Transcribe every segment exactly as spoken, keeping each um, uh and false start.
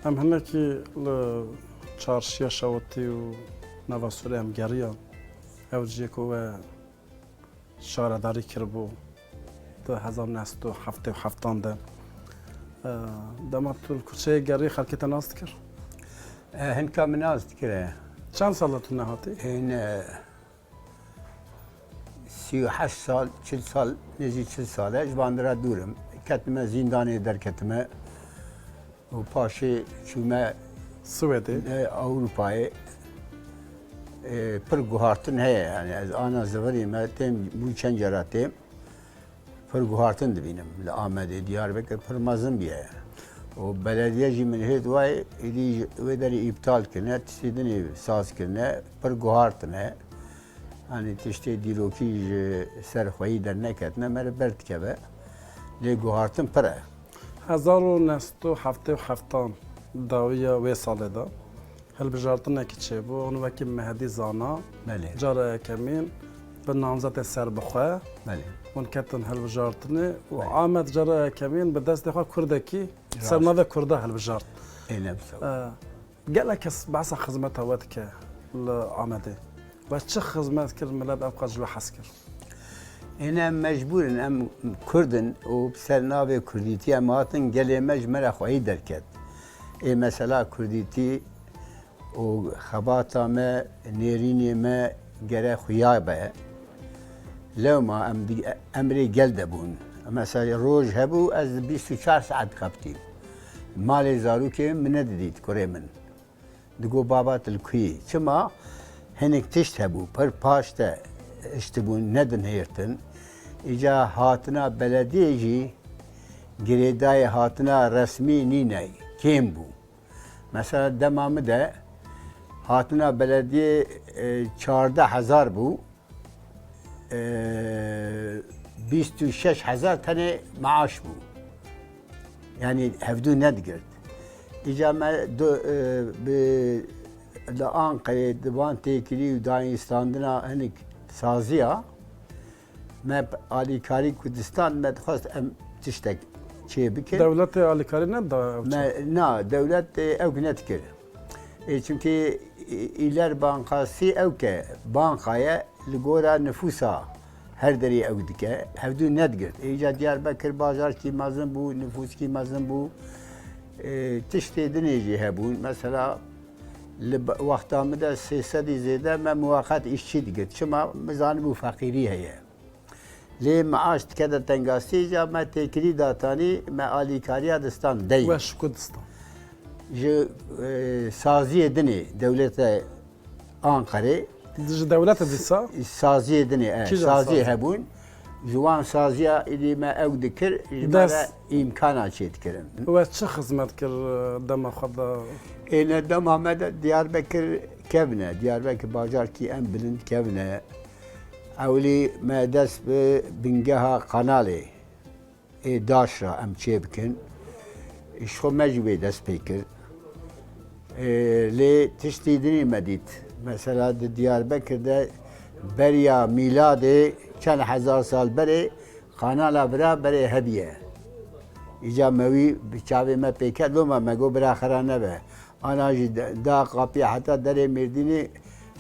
Em hinekî li çarşiya şewitî û nava Sûrê em geriyan. Ew cihê ku we şaredarî kiribû di hezar neh sed û heftê û heftan de. E, dema tu li kuçeyê gerî xelkê te nas dikir? E, hinka min nas dikire. Çend sal e tu nehatî? Hên, e, sî û heşt sal, çil sal, nêzî çil sal e, ji van re dûr im. Ketime zîndanê derketime û paşê çûme Swêdê. e, Ewropayê. E, pir guhartin heye, yani ez ana zivirî me têm bû çend cara têm. Pir guhartin dibînim li Amedê, Diyarbekir pir mezin bûye. Û belediye jî min hêt wayê, êdî ji wê derê îptal kirine, tiştê dinê saz kirine, pir guhartine. Hani tiştê dîrokî ji ser xweyî derneketine, me re berdikeve. Lê guhartin pir e. Hezar û neh sed û heftê û heftan dawiya wê salê de hilbijartinekî çêbû. Hûn wekî Mehdî zana, Belê. cara yekemîn bi namzetê serbixwe Belê. hûn ketin hilbijartinê û Belê. Amed cara yekemîn bi destê xwe kurdekî Rast. ser navê Kurda hilbijart. Ê, ne bi sew. E, Gelek kes behsa xizmeta we dike li Amedê. We çi xizmet kir, milet ev qas ji we hez kir? Êne em mecbûr in, em Kurd in û bi ser navê Kurdîtî em hatin, gelê me ji me re xweyî derket. Ê mesela Kurdîtî û xebata me, nêrînê me gere xuya be. Lewma em di-, emrê gel de bûn. Mesela roj hebû, ez bîst û çar saet dixebitîm. Malê zarokê min nedidît, kurê min. Digot, "Baba, tu li ku yî?" Çima? Hinek tişt hebû, pir paş de hiştibûn, nedinhêrtin. Îca hatina belediyê jî girêdayê hatina resmî nîne, kêm bû. Mesela dema min de hatina belediyê, e, çardeh hezar bû, e, bîst û şeş hezar tenê maaş bû. Yani hevdû nedigirt. Îca me du, e, bi, li Anqerê di van têkilî û dayînstandina hinek saziya, me alîkarî Kurdistan, me dixwest em tiştek çê bikin. Dewletê alîkarî neda ew çi? Me, na, dewlet, e, ew nedikir. E, çimkî, e, Îler Bankasî ew ke banka ye, li gora nifûsa her derê ew dike, hevdû nedigirt. Îca Diyarbekir bajarkî mezin bû, nifûskî mezin bû. E, tiştê dinê jî hebûn. Mesela li b-, wexta min de sê sedî zêde me muweqet îşçî digirt. Çima? Min zanibû feqîrî heye. Lê maaş dikete tengasî, îca me têkilî datanî, me alîkariya distan deyn. Weş Kurdistan. Ji, e, saziyê dinê dewlete Anqerê. Ji dewlete dîsa? Saziyê dinê, e, Kîjan saziyê sazî? Hebûn. Ji wan saziya êdî me ew dikir, ji me Dest- re îmkana çê dikirin. We çi xizmet kir, e, dema xwe de? Êne dema me de Diyarbekir kevn e. Diyarbekir bajarkî em bilind kevn e. Ewilî me dest bi bingeha kanalê ê daş re em çê bikin. Ji xwe me jî wê dest pê kir. Ê, lê tiştî dinî me dît. Mesela di Diyarbekir de beriya mîladê çend hezar sal berê kanala bira berê hebiye. Îca me wî bi çavê me pê ket, loma me got bira xera nebe. Ana jî de-, da qapiya heta derê Mêrdînê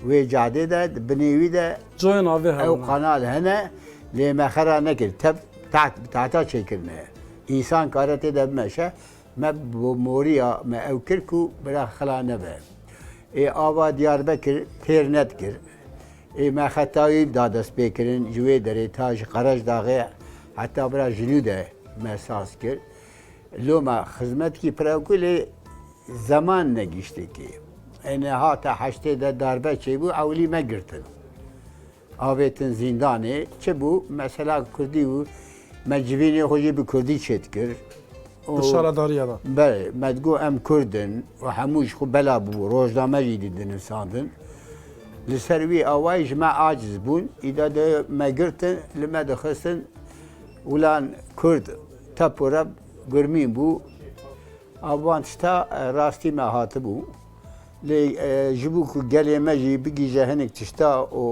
wê cadê de, di binê wî de Coyên avê ew hebûne. Kanal hene, lê me xera nekir. Tev, taht, tahta çêkirine. Însan kare tê de bimeşe. Me bo moriya me ew kir ku bira xela nebe. Ê ava Diyarbekir têr nedikir. Ê me xeta wî da dest pê kirin, ji wê derê ta ji Qerejdaxê heta bira Jilû de me saz kir. Loma xizmetkî pir ew ku lê zeman negiştî kê. Êne hate heştê de darbe çêbû, ewilî me girtin. Avêtin zîndanê. Çi bû? Mesela kurdî bû. Me civînê xwe jî bi kurdî çêdikir. Di şaredariya de. Belê, me digot em kurd in û hemû ji xwe bela bû. Rojname jî dî dinivîsandin. Li ser wî awayî ji me aciz bûn. Îda de me girtin, li me dixistin. Ulan kurd tep û rep gurmîn bû. A van tişta, e, rastî me hatibû. Lê, e, ji bo ku gelê me jî bigihîje hinek tişta û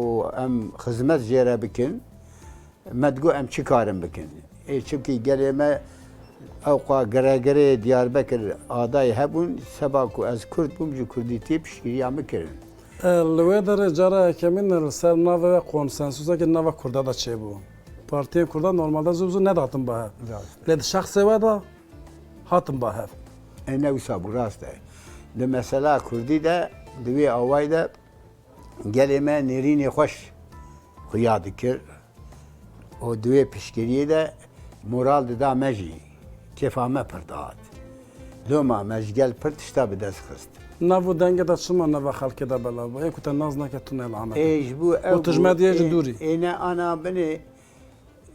em xizmet jê re bikin, me digot em çi karin bikin. Ê, çimkî gelê me Ewqa giregirê Diyarbekir adayê hebûn, seba ku ez Kurd bûm, ji Kurdîtiyê piştgiriya min kirin. E, li wê derê cara yekemîn li ser navê we konsensusekê nava Kurda de çêbû. Partiyên Kurda normalde zû bi zû nedatin ba hev. Rast e. Lê di şexsê we de hatin ba hev. E, ne wisa bû, rast e. Di mesela Kurdî de, di wê awayî de gelê me nêrînê xweş xuya dikir û di wê piştgiriyê de moral dida me jî, kêfa me pir dihat. Loma me ji gel pir tişta bi dest xist. Nav û dengê de çima nava xelkê de belav bû? Ê ku te nas nake tune li Amedê. Ê ji bo ew Û tu ji bû, me diyê ji ê, dûrî. Ê ne ana binê,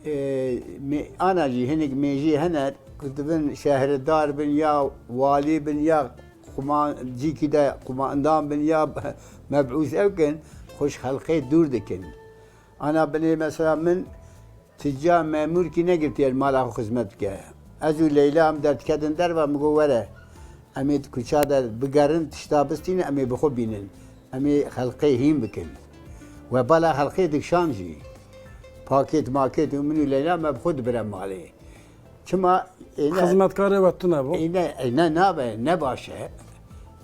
ê, me-, ana jî hinek mêjî hene ku dibin şehredar bin ya walî bin ya quman-, cîkî de qumandan bin ya mebûs ew kin, xwe ji xelkê dûr dikin. Ana binê mesela min tija memûrkî negirtiye li mala xwe xizmet bike. Ez û Leyla em derdiketin derve, min got were. Em ê di kuça de bigerin, tişta bistînin, em ê bi xwe bînin. Em ê xelkê hîn bikin. We bala xelkê dikişand jî. Pakêt makêt û min û Leyla me bi xwe dibire malê. Çima? Ê ne, Xizmetkarê we tune bû. Ê ne, ê ne nabe, ne baş e.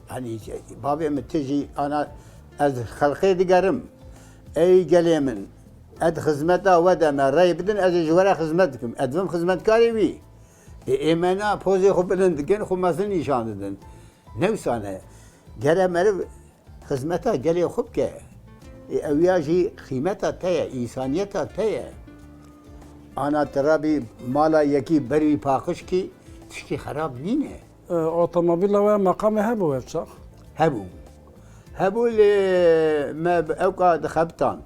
Yanî bavê min tu jî ana ez xelkê digerim. Ey gelê min, ez xizmeta we de me rey bidin, ez ê ji we re xizmet dikim. Ez dibim xizmetkarê wî. Ê, ê me na pozê xwe bilind dikin, xwe mezin nîşan didin. Ne wisa ne. Gere meriv xizmeta gelê xwe bike. Ê, ew ya jî qîmeta te ye, însaniyeta te ye. Ana te rabî mala yekî ber wî paqij kî tişkî xerab nîne. E, otomobîla we meqamê hebû ev çax? Hebû. Hebû lê me bi ewka dixebitand.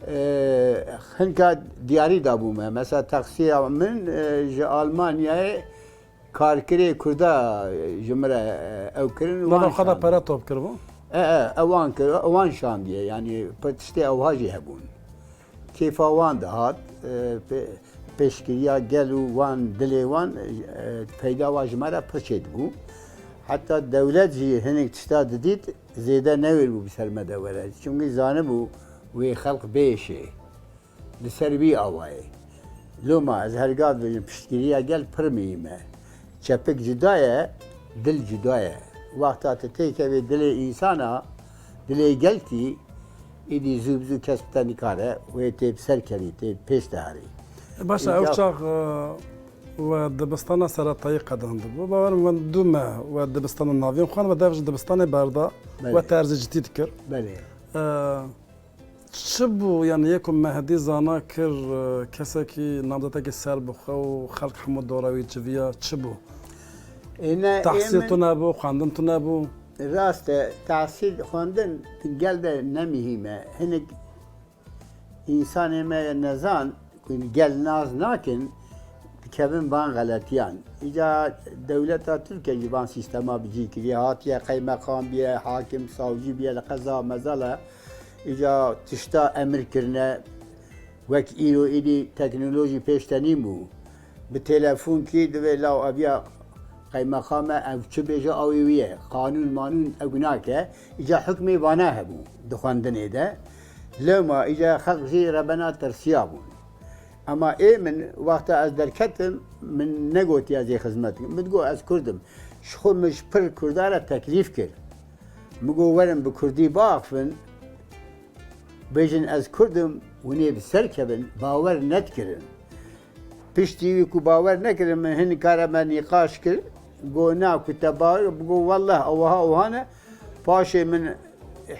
E, hinka diyarî dabû me. Mesela taksiya min, e, ji Almanyayê karkirê Kurda ji min re, e, ew kirin, Nava wan xwe de şandiye. Pere top kiribû? E, e, ewan kir, ewan şandiye. Yanî pe-, tiştê ewha jî hebûn. Kêfa wan dihat, e, pe-, pêşkiriya gel û wan, dilê wan, e, feyda wan ji me re pir çêdibû. Heta dewlet jî hinek tişta didît, zêde newêr bû bi ser me de were. Çimkî zanibû wê xelq bêşê. Li ser wî awayê. Loma ez her gav dibêjim, piştgiriya gel pir muhîm e. Çepik cuda ye, dil cuda ye. Wexta tu têkevê dilê însana, dilê gelkî, îdî zû bi zû kes bi te nikare, wê tê bi ser kerî, tê pêş de herî. Baş e, ew Îca- çax, e, we dibistana seretayî qedandibû. Bawerim we du meh we dibistana navîn xwend, we dev ji dibistanê berda, Belê. We terzê cidî dikir. Belê. E, Çi bû, yanî yê ku Mehdî zana kir, e, kesekî namzetekî ser bi xwe û xelk hemû dora wî civiya, çi bû? Ê, ne, ê Tehsîl min tune bû, xwendin tune bû? Rast e, tehsîl, xwendin gel de ne muhîm e. Hinek însanê me nezan, ku gel nas nakin, dikevin van xeletiyan. Îca dewleta Tirkiye jî van sîstema bi cî kiriye, hatiye qeymeqam biye, hakim, savcî biye li qeza mezala. Îca tişta emir kirine, wek îro îdî teknolojî pêş te nîn bû. Bi telefon kî divê law aviya qeymeqam e, ev çi bêje awê wî ye. Qanûn manûn ew nake. Îca hukmê vana hebû di xwendinê de. Lema îca xelq jî rebena tirsiya bûn. Ema ê min, wexta ez derketim, min negotiya ez ê xizmet dikim. Min digot ez Kurd im. Ji xwe min ji pir Kurda re teklîf kir. Min got werin bi Kurdî biaxifin, bêjin ez Kurd im, hûn ê bi ser kevin, bawer nedikirin. Piştî wî ku bawer nekirin, min hin kare me nîqaş kir. Got na ku te bawer, got welleh ew wiha wiha ne. Paşê min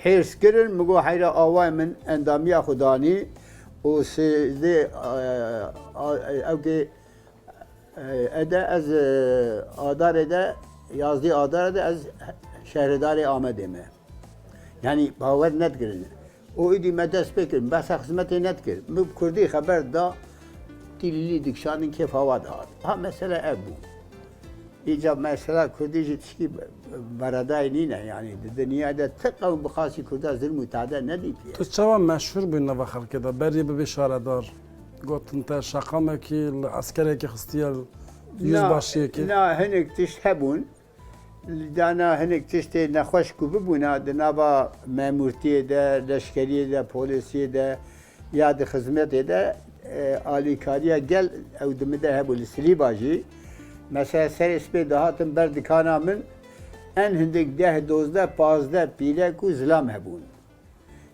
hêrs kirin, min got heyra awayê min endamiya xwe danî û sêzdê, e, a, e, ewkê, e, ede ez, e, adarê de, yazdî adara de ez şehredarê Amedê me. Yanî bawer nedikirin. Û îdî me dest pê kir, behsa xizmetê nedikir. Min bi kurdî xeber da, tîlîlî dikişandin kêfa wa dihat. Ha, mesele ev bû. Îca mesela kurdî jî tişkî beredayê nîne, yanî di dinya de ti qewm bi xasî kurda zilm û tade nedîtiye. Tu çawa meşhûr bûyî nava xelkê de? Berî bibî şaredar. Gotin te şeqamekî li eskerekî xistiye, li Na, yüzbaşiyekî. Na hinek tişt hebûn. Li dana hinek tiştê nexweş ku bibûna di nava memûrtiyê de, leşkeriyê de, polîsiyê de ya di xizmetê de, e, alîkariya gel ew di min de hebû. Li Silîba jî Mesela serê spê dihatin ber dikana min, en hindik deh, dozdeh, pazdeh pîlek û zilam hebûn.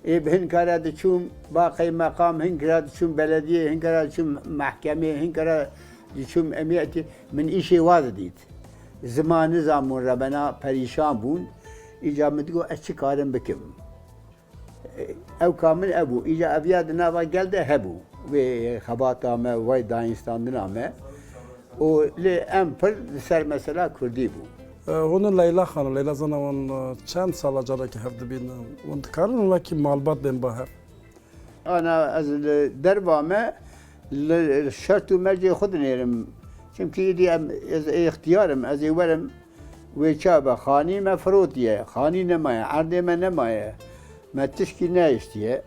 Ê bi hin kare diçûm ba qeymeqam, hin kare diçûm belediyê, hin kare diçûm mehkemê, hin kare diçûm emniyetê. Min îşê wa didît. Ziman nizanbûn rebena, perîşan bûn. Îca min digot ez çi karim bikim? Ew ka min ev bû. Îca eviya di nava gel de hebû. Vê xebata me, vay dayînstandina me. Û lê em pir li ser mesela kurdî bû. E, hûn û Leyla Xanim, Leyla Zana wan, e, çend sala carekê hev dibînin? Hûn dikarin wekî malbat bên ba hev? Ana ez li derva me li şert û mercê xwe dinêrim. Çimkî îdî em, ez ê ixtiyar im, ez ê werim wê çabe. Xanî me firotiye, xanî nemaye, erdê me nemaye, me tişkî nehiştiye.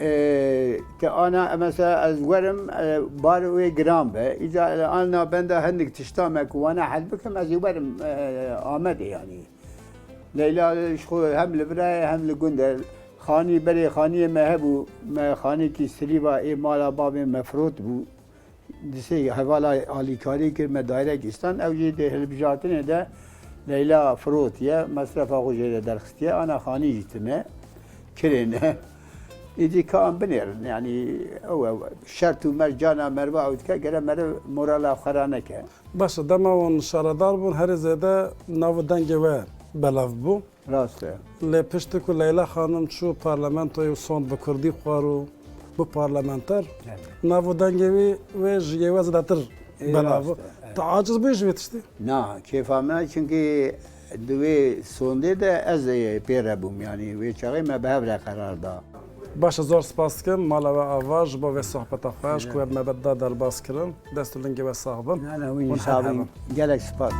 Ê, ke ana, mesela ez werim, e, bar wê giran be. Îca, e, ana benda hindik tişta me ku wana hel bikim, ez ê werim, e, Amedê yanî. Leyla ji xwe hem li vir e, hem li gund e. Xanî, berê xaniyê me hebû, me xanîkî silîva ê mala bavê me firot bû. Disê hevala alîkarî kir, me daîrek îstan, ew jî di hilbijartinê de Leyla firotiye, mesrefa xwe jê re derxistiye, ana xanî jî tune, kirê ne. Îdî ka em binêrin, yanî ew e, şert û merc cana meriva ew dike, gere meriv morala xwe raneke. Baş e, dema wan şaredar bûn, herî zêde nav û dengê we belav bû. Rast e. Lê piştî ku Leyla Xanim çû parlamentoyê û sond bi kurdî xwar û bû parlamenter, Evet. nav û dengê wî wê ji yê we zêdetir Ê, belav bû. rast e, evet. Tu aciz bûyî ji vê tiştî? Na, kêfa min e, çimkî di wê sondê de ez ê pê re bûm, yanî wê çaxê me bi hev re qerar da. Baş e, zor spas dikim mala we ava ji bo vê sohbeta xweş ku we bi me da derbas kirin. Dest û lingê we sax bin. Na, na, wî Hûn jî her sax bin. hebin. Gelek spas.